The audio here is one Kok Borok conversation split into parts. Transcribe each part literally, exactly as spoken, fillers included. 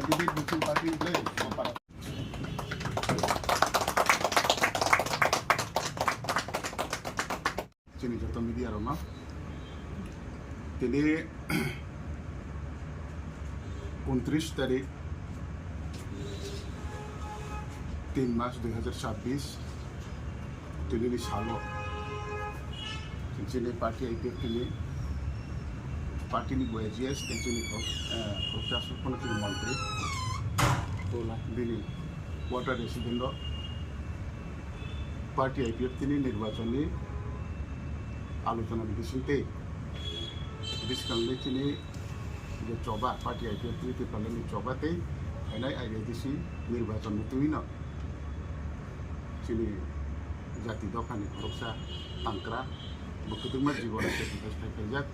Bibik Bukung Party le, Chini joto media rokno tini untris tarik tin mas dui hazar chabbish tini ni salo chini party I P F T ni party ni boya G S tei chini khorok, eh, khoroksa aswk phano chini montri bini quarter resident rok party I P F T ni nirbachon ni alochona ni bisingtwi bwskang le chini je choba party I P F T ni Tipraland ni choba tei phainai I A D C nirbachon ni twi no chini jati dopha ni khoroksa tangkra bo kwtwkma jibon sacrifice khai khaijak,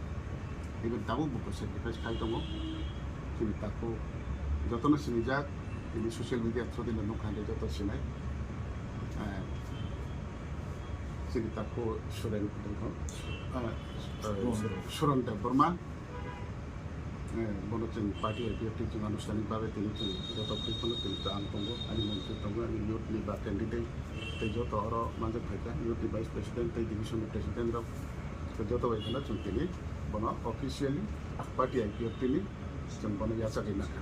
even tabuk bo sacrifice khai tongo. Chini takhuk jotono sinijak, tini social media through dino nukha hwnwi joto sinai. Eh, chini takhuk Suren, eh, eh, Suren Debbarma, eh, bono chwng party I P F T chwng anushtanik babe tini chwng joto bwrwi phano tini ang tongo, ani montri tongo, ani youth ni ba candidate, tei joto oro manjak phaikha youth ni vice president tei division ni president rok, tei joto bai phano chwng tini bono officially party I P F T ni chwng bono yachagwi nakha.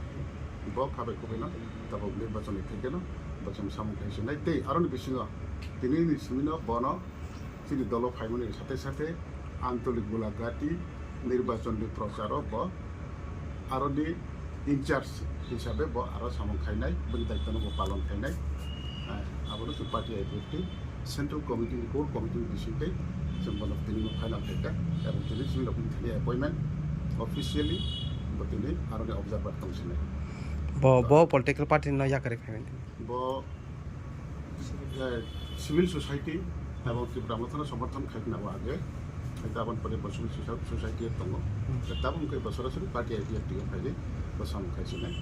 Bo khabai kubaino tabuk nirbachon ni thikeno bo chwng samung khai sinai. Tei aroni bisingo tini ni simino bono chini dolo phaimani sathe sathe Antolik Gulagati nirbachon ni procharo bo aroni in charge hisabe bo aro samung khainai, bini daitwno bo palon khainai. Eh, abono chwng party I P F T Central Committee ni core committee ni bisingtwi chwng bono tini no final khaikha, ebong tini chini rokni thani appointment officially bo tini aroni observer tongsinai. Bo, bo political party no yakarwi phaimani. Bo, eh, civil society ebong Tipra Mothano somorthon khaikna bo age. Hwnkhe aboni pore bo civil sosa-, society tongo. Hmm. Tabuk hwnkhe bo sorasori party I P F T o phaidi bo samung khaisinai.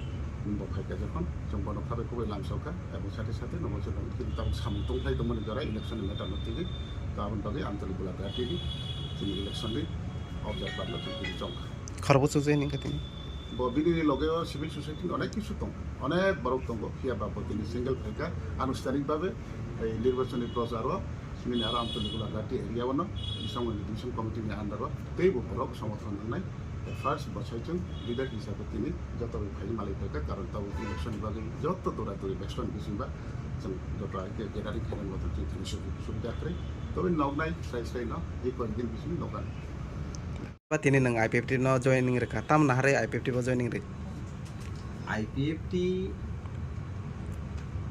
Bo phaikha jokhon chwng bono khabai kubai lamsokha ebong sathe sathe nobo chwng tini tabuk samung tongkhlai tongmani jora election ni matter no twiwi. To aboni bagwi Antolik Gulagati ni chini election ni observer no chwng tini chongkha. Khorokbo chukjai nini khe tini. Bo bini loge o civil society ni onek kisu tongo, onek borok tongo, phiya ba bo tini single phaikha, anushtanik babe ei nirbachoni prochar o nini aro Antolik Gulagati area o no bisong ni division committee ni under o teibo borok somorthon nangnai. First bosai chwng leader hisabe tini joto bai phai malai phaikha, karon tabuk election ni bagwi joto dora dori election bising ba chwng joto age gathering khainani moto chwng thani subida kwrwi. Toboni noknai srai srai no ei koi din bising noknai. Ba tini nwng I P F T no joining rwkha, tamoni naharwi I P F T bo joining rw? I P F T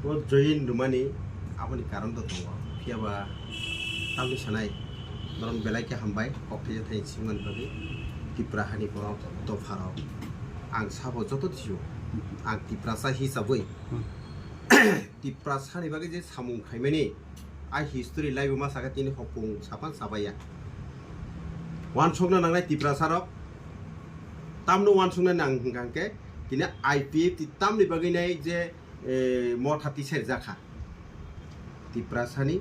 o join rwmani aboni karon to tongo, phiya ba tamni sanai norok belai khe hambai kok thaisa thai singmani bagwi Tipra hani borok dopha rok. Ang sabo joto thisio, ang Tiprasa hisabwi Hmm. Tiprasa ni bagwi je samung khaimani, a history laibo ma saka tini hopung sapan sabaya. Wansukna nangnai Tiprasa rok, tamno wansukna nang hwnkha hwnkhe tini I P F T tamni bagwi nai je, eh, motha tisai rijak kha. Tiprasani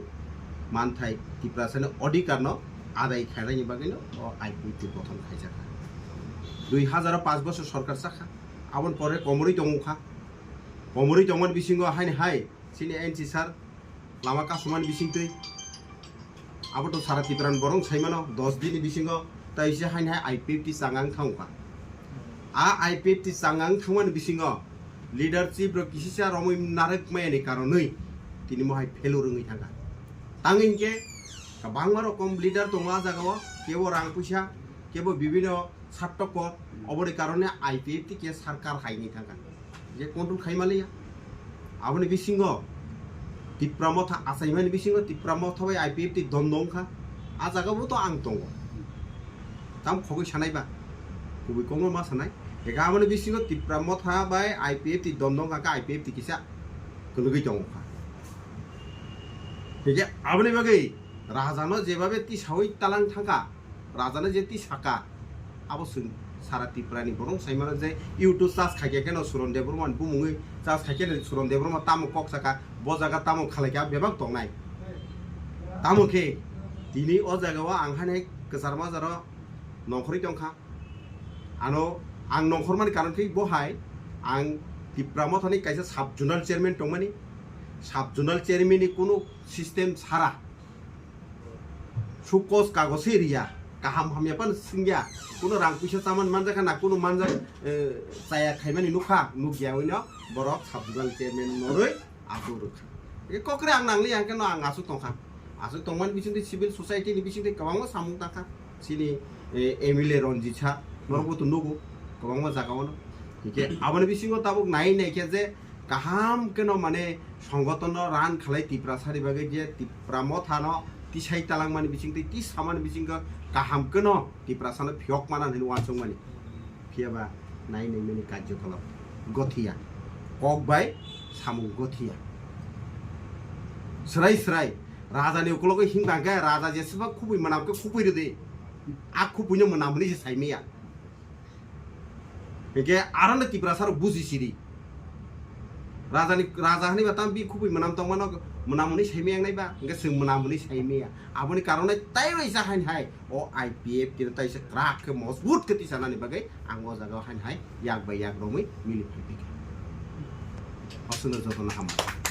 manthai, Tiprasani odhikar no adai khainani bagwi no o I P F T gothon khaijak kha. Dui hazar o panch bosor sorkar chakha, aboni pore komorwi tongkha. Komorwi tongmani bisingo haini hai chini N C sir lama kasumani bisingtwi abo to sara Tipra ni borok saimano dos din ni bisingo tai se haini hai I P F T changang thangkha. A I P F T changang thangmani bisingo leadership rok kisisa romwi narwk mayani karonwi tini mohai failure wngwi thangkha. Tangwi hinkhe kwbangma rokom leader tongo a jagao, kebo rang puisa, kebo bibino Sattokor, oboni karone I P F T khe sarkar haini thangkha. Je control khai maliya. Aboni bisingo Tipra Motha achaimani bisingo Tipra Motha bai I P F T dondo wngkha. A jaga bo to ang tongo. Tam khogwi sanai ba. Kubui kongma ma sanai. Eka aboni bisingo Tipra Motha bai I P F T dondo wngkha khe I P F T kisa kwlwgwi tongo kha. Hingke aboni bagwi rajano jebabe tisawi talang thangkha. Rajano je tisaka, abo chwng sara Tripura ni borok saimano je YouTube charge khaikhe kheno Suron Debbarma ni bumungwi charge khaikhe no Suron Debbarma tamo kok saka, bo jaga tamo khalaikha bebak tongnai. Tamo khe tini o jaga o ang hani kwchar majaro nongkhorwi tongkha. Ano ang nongkhormani karon khe bo hai ang Tipra Mothani kaisa sub zonal chairman tongmani, sub zonal chairman ni kunu system sara, sukos kagoswi riya, kaham hamya pan singya, kunu rang puisa chaman manjak na, kunu manjak, eh, chaya khaimani nukha, nukya wino borok sub zonal chairman noroi asuk rwkha. E kokre ang nangli ang keno ang asuk tongkha. Asuk tongmani bisingtwi civil society ni bisingtwi kwbangma samung tangkha. Chini, eh, M L A Ranjit sir, norokbo to nugo, kwbangma jaga ono. Hingke aboni bisingo tabuk nai nai khe je kaham keno mane songotonno ran khalai Tiprasani bagwi je Tipra Mothano tisai talangmani bisingtwi tisamani bisingo kaham keno Tiprasano phiyok mana hinwi uansukmani. Phiyaba nai nai mani karjokolap gothiya. Kok bai samung gothiya. Srai srai. Raja ni ukulogwi himba khe raja jeswba khubui mwnam khe khubui rwdi. A khubuino mwnam hwnwi se saimaya. Hingke aroni Tiprasa rok buji sidi. Raja ni, raja hwnwi ba tam bi khubui mwnam tongmano mwnam hwnwi saimaya wngnai ba. Hingke chwng mwnam hwnwi saimaya. Aboni karon nai tai roi sa hain hai. O I P F khe taisa kwrak khe mojbut khe tisanani bagwi ang o jaga o hain hai yak bai yak romwi mili phai phikha. Aswkno jotono hambai.